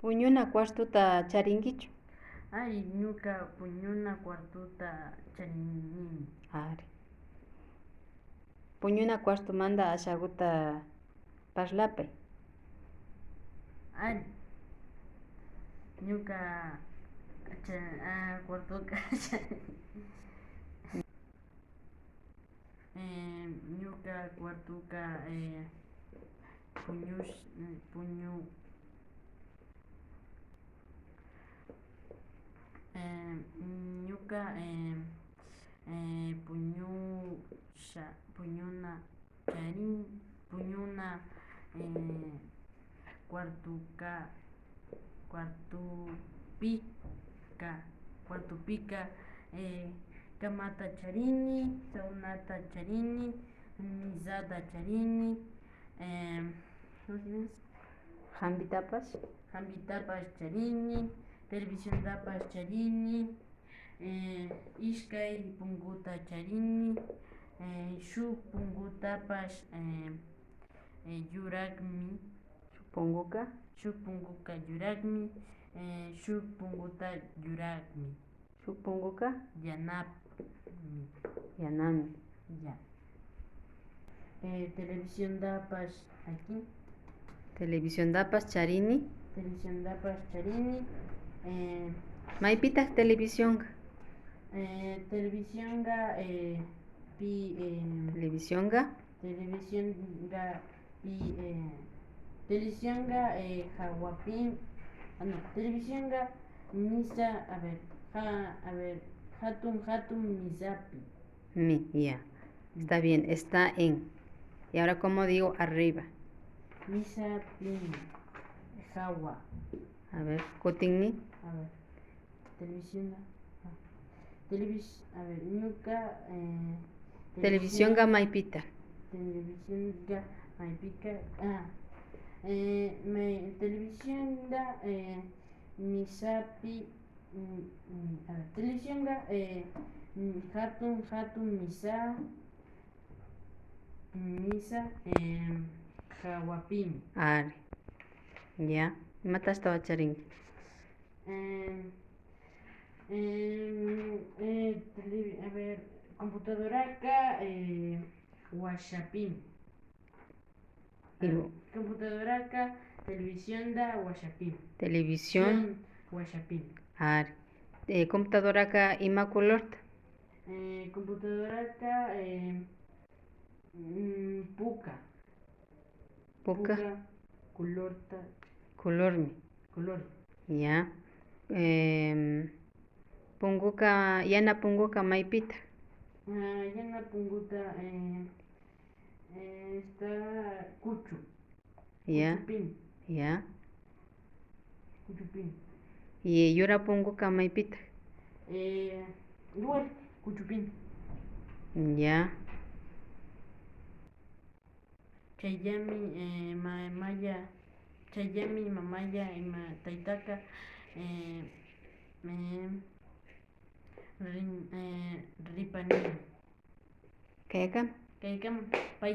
Puñuna cuartota charinkichu? Ari, ñuka puñuna cuartota charinimi. Ari. Puñuna cuartomanta ashaguta parlapay. Ari, ñuka cuartoka ñuka cuartoka puñush puñu ñuka puñusha puñuna charin puñuna cuartoka cuartopika camata charini, saunata charini, misata charini, Hampitapash. Hampitapash charini, televisiontapash charini, ishkay punkuta charini, shuk punkutapash yurakmi. Shuk punkuka. Shuk punkuka yurakmi, shuk punkuta yurakmi. Shuk punkuka. Yanami. Yanami. Ya. Televisiontapash aquí. Televisiontapash charini. Televisiontapash charini. Maypitaq televisionka? Televisionka pi Televisionka. Televisionka pi televisionka hawapi no, televisionka misa, a ver, ja, a ver, hatun hatun misapi. Mi, ya. Está bien, está en. Y ahora, ¿cómo digo arriba? Misapi hawa. A ver, kutinmi. A ver, televisión. A ver, ñuka Televisionka maypita. Televisionka maypika, televisionka misapi, a ver, televisionka hatun hatun misa, misa hawapimi. Ari. Ya. Imata ashtawan charinki? A ver, computadoraka washapimi. Computadoraka televisionta washapimi. Televisión. Washapimi. Ari. Computadoraka ima colorta? Computadoraka puka. Puka. Puka colorta. Colormi. Color. Ya. Punkuka, yana punkuka maypita? Yana punkuta está kuchu. Ya. Kuchupimi. Ya. Kuchupimi. Y yura punkuka maypita? Igual, kuchupimi. Ya. Chayllami mamaya, chayllami mamaya ima taytaka ripanimi. Kaykam. Kaykam pay.